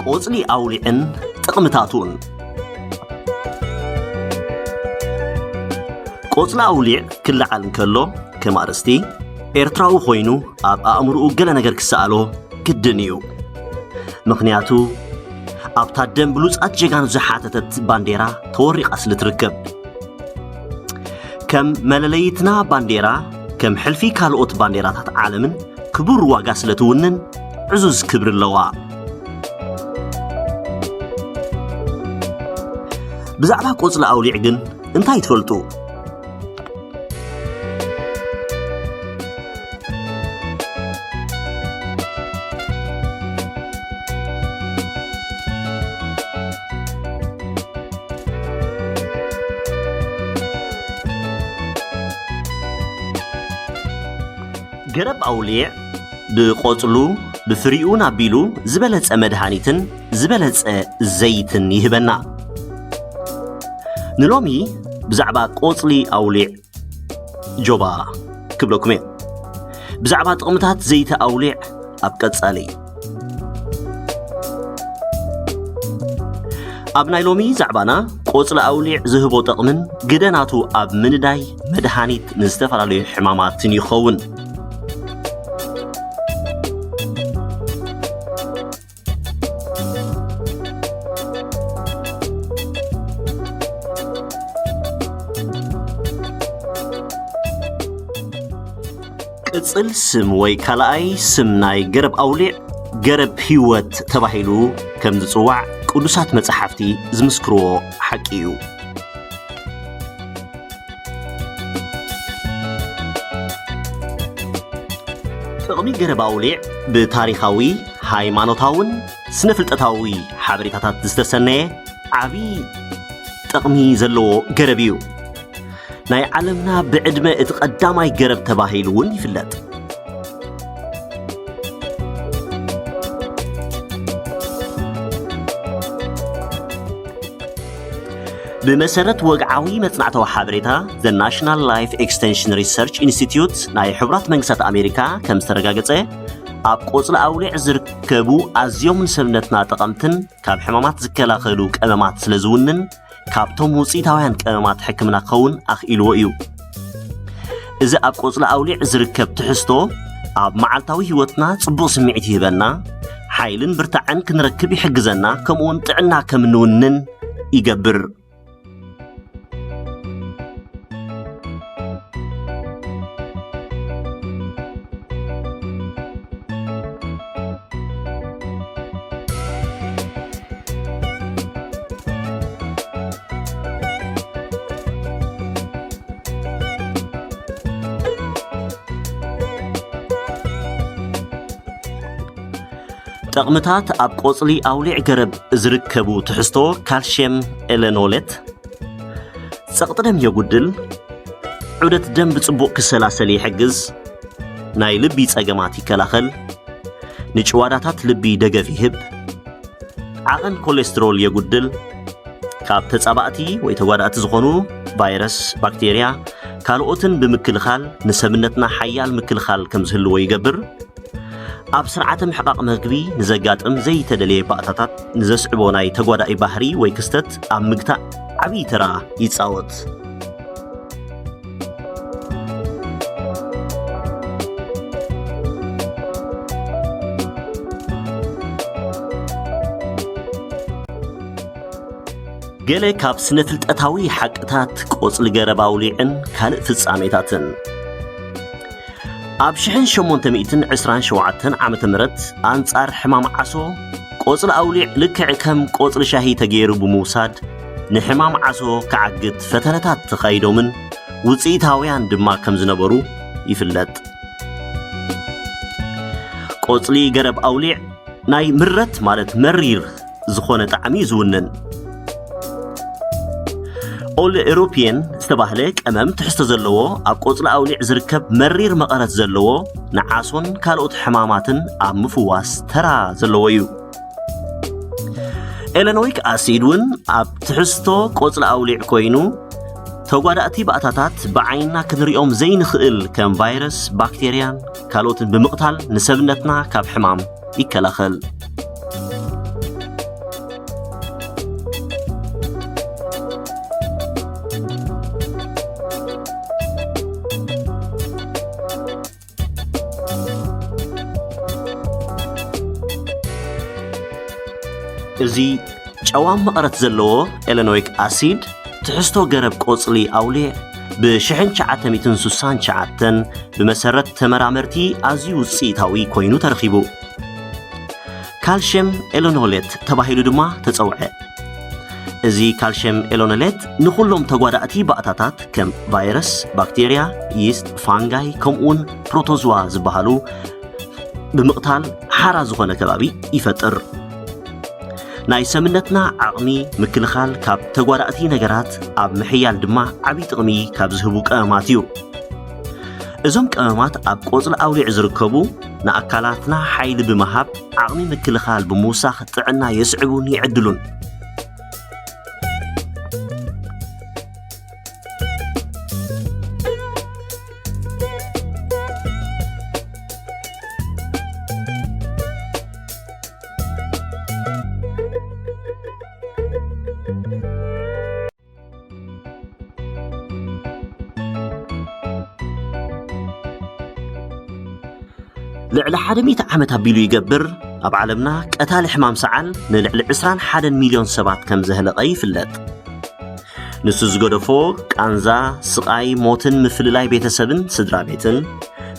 ቆጽሊ ኣውሊዕን ጥቕምታቱን። ቆጽሊ ኣውሊዕ ክለዓል እንከሎ፣ ከም ኣርእስቲ፣ ኤርትራዊ ኮይኑ ኣብ ኣእምሮኡ ገለ ነገር ክሰኣሎ ግድን እዩ። ምኽንያቱ፣ ኣብታ ደም ብሉጻት ጀጋኑ ዝሓተተት ባንዴራ ተወሪቓ ስለ ትርከብ። ከም መለለይትና ባንዴራ፣ ከም ሕልፊ ካልኦት ባንዴራታት ዓለምን ክቡር ዋጋ ስለ ትውንን ዕዙዝ ክብሪ ኣለዋ። ብዛዕባ ቆጽሊ ኣውሊዕ ግን እንታይ ትፈልጡ? ገረብ ኣውሊዕ ብቆጽሉ፣ ብፍሪኡን ኣቢሉ ዝበለጸ መድሃኒትን ዝበለጸ ዘይትን ይህበና። ንሎሚ ብዛዕባ ቆጽሊ ኣውሊዕ ጆባ ክብለኩም እየ። ብዛዕባ ጥቕምታት ዘይቲ ኣውሊዕ ኣብ ቀጻሊ። ኣብ ናይ ሎሚ ዛዕባና ቆጽሊ ኣውሊዕ ዝህቦ ጠቕምን ግደ ናቱ ኣብ ምንዳይ መድሃኒት ንዝተፈላለዩ ሕማማትን ይኸውን። ቅጽል ስም ወይ ካልኣይ ስም ናይ ገረብ ኣውሊዕ ገረብ ህይወት ተባሂሉ ከም ዝጽዋዕ ቅዱሳት መጻሕፍቲ ዝምስክርዎ ሓቂ እዩ። ጥቕሚ ገረብ ኣውሊዕ ብታሪኻዊ፣ ሃይማኖታውን ስነ-ፍልጠታዊ ሓበሬታታት ዝተሰነየ ዓቢ ጥቕሚ ዘለዎ ገረብ እዩ። ናይ ዓለምና ብዕድመ እቲ ቀዳማይ ገረብ ተባሂሉ እውን ይፍለጥ። ብመሰረት ወግዓዊ መጽናዕታዊ ሓበሬታ፣ The National Life Extension Research Institute ናይ ሕቡራት መንግስታት ኣሜሪካ ከም ዝተረጋገጸ፣ ኣብ ቆጽሊ ኣውሊዕ ዝርከቡ ኣዝዮም ንሰብነትና ጠቐምትን ካብ ሕማማት ዝከላኸሉ ቀመማት ስለ ዝውንን፣ ካብቶም ውጽኢታውያን ቀመማት ሕክምና ክኸውን ኣኽኢልዎ እዩ። እዚ ኣብ ቆጽሊ ኣውሊዕ ዝርከብ ትሕዝቶ፣ ኣብ መዓልታዊ ህይወትና ጽቡቕ ስምዒት ይህበና፣ ሓይልን ብርታዕን ክንረክብ ይሕግዘና፣ ከምኡውን ጥዕና ከም እንውንን ይገብር። ጠቕምታት ኣብ ቆጽሊ ኣውሊዕ ገረብ ዝርከቡ ትሕዝቶ ካልሽየም ኤለኖሌት፣ ጸቕጢ ደም የጉድል፣ ዑደት ደም ብጽቡቕ ክሰላሰል ይሕግዝ፣ ናይ ልቢ ጸገማት ይከላኸል፣ ንጭዋዳታት ልቢ ደገፍ ይህብ፣ ዓቐን ኮሌስትሮል የጉድል፣ ካብ ተጻባእቲ ወይ ተጓዳእቲ ዝኾኑ ቫይረስ፣ ባክቴርያ፣ ካልኦትን ብምክልኻል ንሰብነትና ሓያል ምክልኻል ከም ዝህልዎ ይገብር። ኣብ ስርዓተ ምሕቃቕ መግቢ ንዘጋጥም ዘይተደለየ ባእታታት ንዘስዕቦ ናይ ተጓዳኢ ባህሪ ወይ ክስተት ኣብ ምግታእ ዓብዪ ተራ ይጻወት። ገለ ካብ ስነ-ፍልጠታዊ ሓቅታት ቆጽሊ ገረብ ኣውሊዕን ካልእ ፍጻሜታትን። ኣብ ሽሕን ሸሞንተ ሚእትን ዕስራን ሸውዓተን ዓመተ ምህረት ኣንጻር ሕማም ዓሶ፣ ቆጽሊ ኣውሊዕ ልክዕ ከም ቆጽሊ ሻሂ ተገይሩ ብምውሳድ፣ ንሕማም ዓሶ ክዓግት ፈተነታት ተኻይዶምን ውጽኢታውያን ድማ ከም ዝነበሩ ይፍለጥ። ቆጽሊ ገረብ ኣውሊዕ ናይ ምረት፣ ማለት መሪር ዝኾነ ጣዕሚ እዩ ዝውንን። ኦል ኤሮፒየን ዝተባህለ ቀመም ትሕዝቶ ዘለዎ፣ ኣብ ቆጽሊ ኣውሊዕ ዝርከብ መሪር መቐረት ዘለዎ፣ ንዓሶን ካልኦት ሕማማትን ኣብ ምፍዋስ ተራ ዘለዎ እዩ። ኤለኖይክ ኣሲድ እውን ኣብ ትሕዝቶ ቆጽሊ ኣውሊዕ ኮይኑ፣ ተጓዳእቲ ባእታታት ብዓይንና ክንሪኦም ዘይንኽእል ከም ቫይረስ፣ ባክቴርያን ካልኦትን ብምቕታል ንሰብነትና ካብ ሕማም ይከላኸል። እዚ ጨዋም መቐረት ዘለዎ ኤለኖይክ ኣሲድ፣ ትሕዝቶ ገረብ ቆጽሊ ኣውሊዕ፣ ብ ሽሕን ትሽዓተ ሚእትን ስሳን ትሽዓተን ብመሰረት ተመራመርቲ ኣዝዩ ውጽኢታዊ ኮይኑ ተረኺቡ። ካልሽየም ኤለኖሌት ተባሂሉ ድማ ተጸውዐ። እዚ ካልሽየም ኤለኖሌት ንኹሎም ተጓዳእቲ ባእታታት ከም ቫይረስ፣ ባክቴርያ፣ ይስት፣ ፋንጋይ ከምኡውን ፕሮቶዝዋ ዝበሃሉ ብምቕታል ሓራ ዝኾነ ከባቢ ይፈጥር። ናይ ሰምነትና ዓቕሚ ምክልኻል ካብ ተጓዳእቲ ነገራት ኣብ ምሕያል ድማ ዓብዪ ጥቕሚ ካብ ዝህቡ ቀመማት እዩ። እዞም ቀመማት ኣብ ቆጽሊ ኣውሊዕ ዝርከቡ ንኣካላትና ሓይሊ ብምሃብ ዓቕሚ ምክልኻል ብምውሳኽ ጥዕና የስዕቡን ይዕድሉን። ልዕሊ ሓደ ሚእቲ ዓመት ኣቢሉ ይገብር፣ ኣብ ዓለምና ቀታሊ ሕማም ሰዓል ንልዕሊ ዕስራን ሓደን ሚልዮን ሰባት ከም ዘህለቐ ይፍለጥ። ንሱ ዝገደፎ ቃንዛ፣ ስቓይ፣ ሞትን ምፍልላይ ቤተሰብን ስድራ ቤትን፣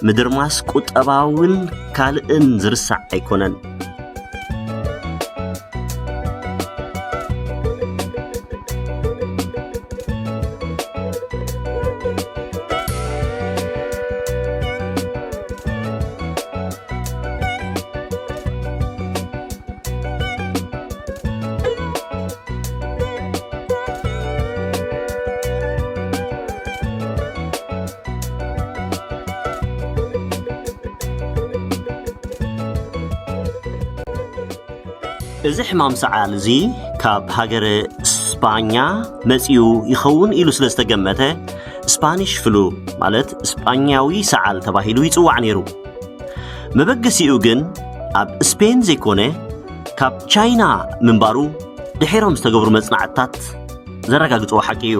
ምድርማስ ቁጠባውን ካልእን ዝርሳዕ ኣይኮነን። እዚ ሕማም ሰዓል እዚ ካብ ሃገረ ስፓኛ መጺኡ ይኸውን ኢሉ ስለ ዝተገመተ፣ ስፓኒሽ ፍሉ ማለት ስጳኛዊ ሰዓል ተባሂሉ ይጽዋዕ ነይሩ። መበገሲኡ ግን ኣብ ስፔን ዘይኮነ፣ ካብ ቻይና ምንባሩ ድሒሮም ዝተገብሩ መጽናዕትታት ዘረጋግጽዎ ሓቂ እዩ።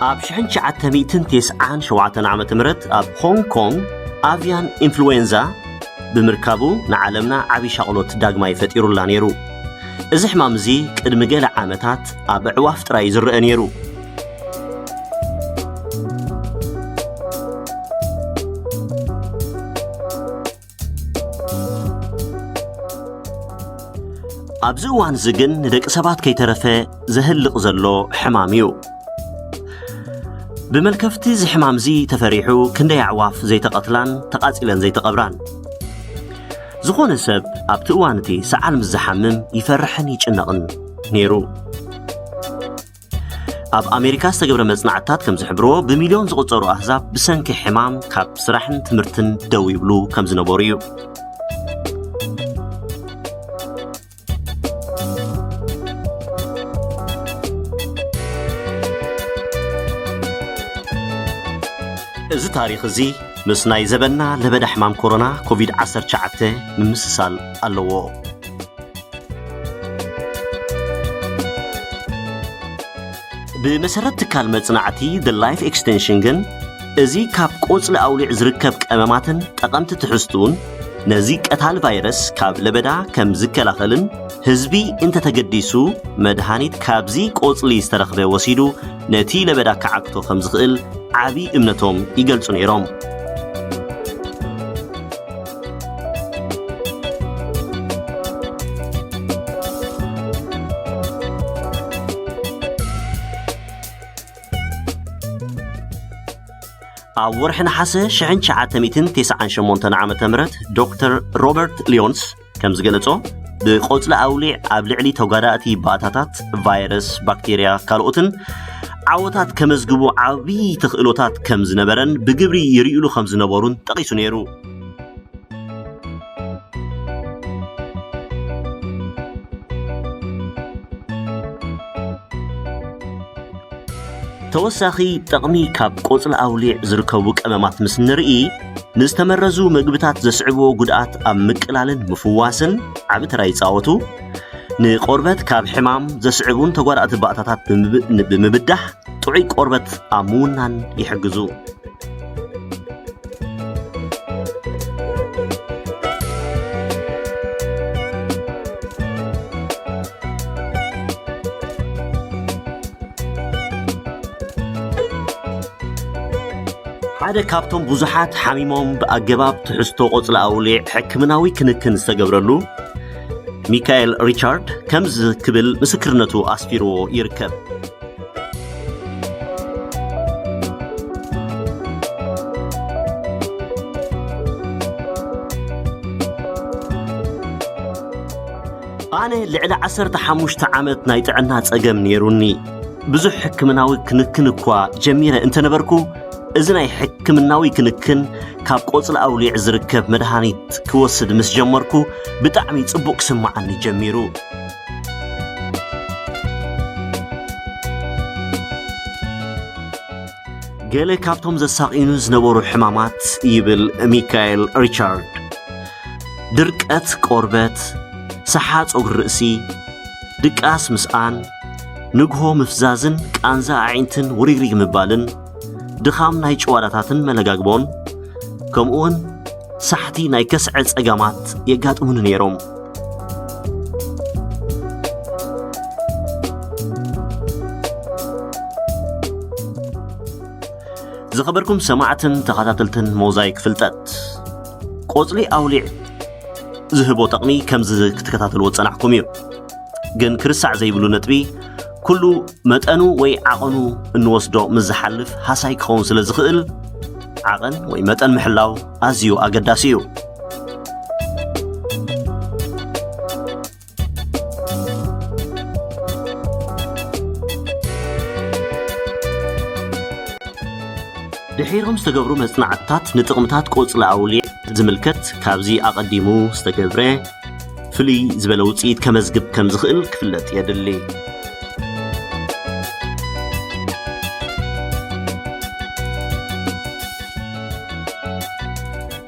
ኣብ ሽሕን ትሽዓተ ሚእትን ተስዓን ሸውዓተን ዓመተ ምህረት ኣብ ሆንግ ኮንግ ኣቪያን ኢንፍሉዌንዛ ብምርካቡ ንዓለምና ዓቢ ሻቕሎት ዳግማይ ፈጢሩላ ነይሩ። እዚ ሕማም እዚ ቅድሚ ገለ ዓመታት ኣብ ኣዕዋፍ ጥራይ እዩ ዝረአ ነይሩ። ኣብዚ እዋን እዚ ግን ንደቂ ሰባት ከይተረፈ ዘህልቕ ዘሎ ሕማም እዩ። ብመልከፍቲ እዚ ሕማም እዚ ተፈሪሑ ክንደይ ኣዕዋፍ ዘይተቐትላን ተቓጺለን ዘይተቐብራን። ዝኾነ ሰብ ኣብቲ እዋን እቲ ሰዓል ምስ ዝሓምም ይፈርሕን ይጭነቕን ነይሩ። ኣብ ኣሜሪካ ዝተገብረ መጽናዕትታት ከም ዝሕብርዎ፣ ብሚልዮን ዝቑጸሩ ኣህዛብ ብሰንኪ ሕማም ካብ ስራሕን ትምህርትን ደው ይብሉ ከም ዝነበሩ እዩ። እዚ ታሪኽ እዚ ምስ ናይ ዘበንና ለበዳ ሕማም ኮሮና ኮቪድ ዓሰርተ ትሽዓተ ምምስሳል ኣለዎ። ብመሰረት ትካል መጽናዕቲ The Life Extension ግን፣ እዚ ካብ ቆጽሊ ኣውሊዕ ዝርከብ ቀመማትን ጠቐምቲ ትሕዝቱን ነዚ ቀታሊ ቫይረስ ካብ ለበዳ ከም ዝከላኸልን፣ ህዝቢ እንተተገዲሱ መድሃኒት ካብዚ ቆጽሊ ዝተረኽበ ወሲዱ ነቲ ለበዳ ክዓግቶ ከም ዝኽእል ዓቢ እምነቶም ይገልጹ ነይሮም። ኣብ ወርሒ ነሓሰ ሽሕን ትሽዓተ ሚእትን ተስዓን ሸሞንተን ዓመተ ምህረት ዶክተር ሮበርት ሊዮንስ ከም ዝገለጾ፣ ብቆጽሊ ኣውሊዕ ኣብ ልዕሊ ተጓዳእቲ ባእታታት፣ ቫይረስ፣ ባክቴርያ፣ ካልኦትን ዓወታት ከመዝግቡ ዓቢ ተኽእሎታት ከም ዝነበረን ብግብሪ ይርእሉ ከም ዝነበሩን ጠቒሱ ነይሩ። ተወሳኺ ጥቕሚ ካብ ቆጽሊ ኣውሊዕ ዝርከቡ ቀመማት ምስ ንርኢ፣ ንዝተመረዙ ምግብታት ዘስዕብዎ ጉድኣት ኣብ ምቅላልን ምፍዋስን ዓቢ ተራ ይጻወቱ። ንቆርበት ካብ ሕማም ዘስዕቡን ተጓዳእቲ ባእታታት ብምብ-፣ ብምብዳህ ጥዑይ ቆርበት ኣብ ምውናን ይሕግዙ። ሓደ ካብቶም ብዙሓት ሓሚሞም ብኣገባብ ትሕዝቶ ቆጽሊ ኣውሊዕ ሕክምናዊ ክንክን ዝተገብረሉ ሚካኤል ሪቻርድ ከምዚ ክብል ምስክርነቱ ኣስፊርዎ ይርከብ። ኣነ ልዕሊ ዓሰርተ ሓሙሽተ ዓመት ናይ ጥዕና ጸገም ነይሩኒ። ብዙሕ ሕክምናዊ ክንክን እኳ ጀሚረ እንተነበርኩ፣ እዚ ናይ ሕክምናዊ ክንክን ካብ ቆጽሊ ኣውሊዕ ዝርከብ መድሃኒት ክወስድ ምስ ጀመርኩ፣ ብጣዕሚ ጽቡቕ ክስምዓኒ ጀሚሩ። ገለ ካብቶም ዘሳቕዩኒ ዝነበሩ ሕማማት፣ ይብል ሚካኤል ሪቻርድ፣ ድርቀት ቆርበት፣ ሰሓ ጸጉሪ ርእሲ፣ ድቃስ ምስኣን፣ ንግሆ ምፍዛዝን ቃንዛ ኣዒንትን ውሪግሪግ ምባልን፣ ድኻም ናይ ጭዋዳታትን መለጋግቦን፣ ከምኡውን ሳሕቲ ናይ ከስዐ ጸገማት የጋጥሙኒ ነይሮም። ዝኸበርኩም ሰማዕትን ተኸታተልትን ሞዛይክ ፍልጠት፣ ቆጽሊ ኣውሊዕ ዝህቦ ጠቕሚ ከምዚ ክትከታተልዎ ዝጸናሕኩም እዩ። ግን ክርሳዕ ዘይብሉ ነጥቢ፣ ኩሉ መጠኑ ወይ ዓቐኑ እንወስዶ ምስ ዝሓልፍ ሃሳይ ክኸውን ስለ ዝኽእል፣ ዓቐን ወይ መጠን ምሕላው ኣዝዩ ኣገዳሲ እዩ። ድሒሮም ዝተገብሩ መጽናዕትታት ንጥቕምታት ቆጽሊ ኣውሊዕ ዝምልከት ካብዚ ኣቐዲሙ ዝተገብረ ፍልይ ዝበለ ውጽኢት ከመዝግብ ከም ዝኽእል ክፍለጥ የድሊ።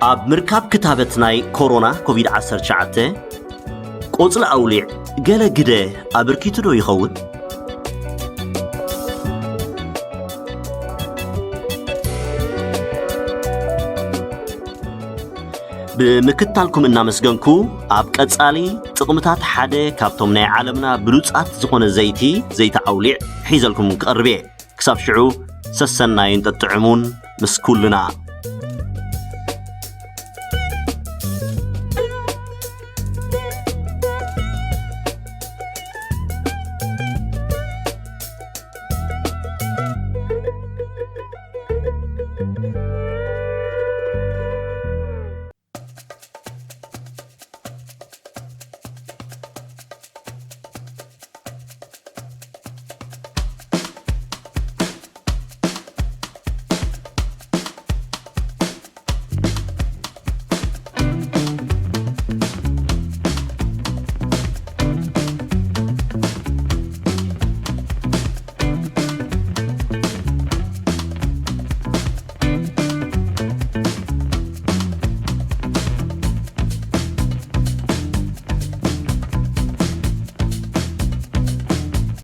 ኣብ ምርካብ ክታበት ናይ ኮሮና ኮቪድ ዓሰርተ ትሽዓተ ቆጽሊ ኣውሊዕ ገለ ግደ ኣበርኪቱ ዶ ይኸውን? ብምክታልኩም እናመስገንኩ፣ ኣብ ቀጻሊ ጥቕምታት ሓደ ካብቶም ናይ ዓለምና ብሉጻት ዝኾነ ዘይቲ፣ ዘይቲ ኣውሊዕ ሒዘልኩም ክቐርብ እየ። ክሳብ ሽዑ ሰሰናዩን ጠጥዕሙን ምስ ኩልና።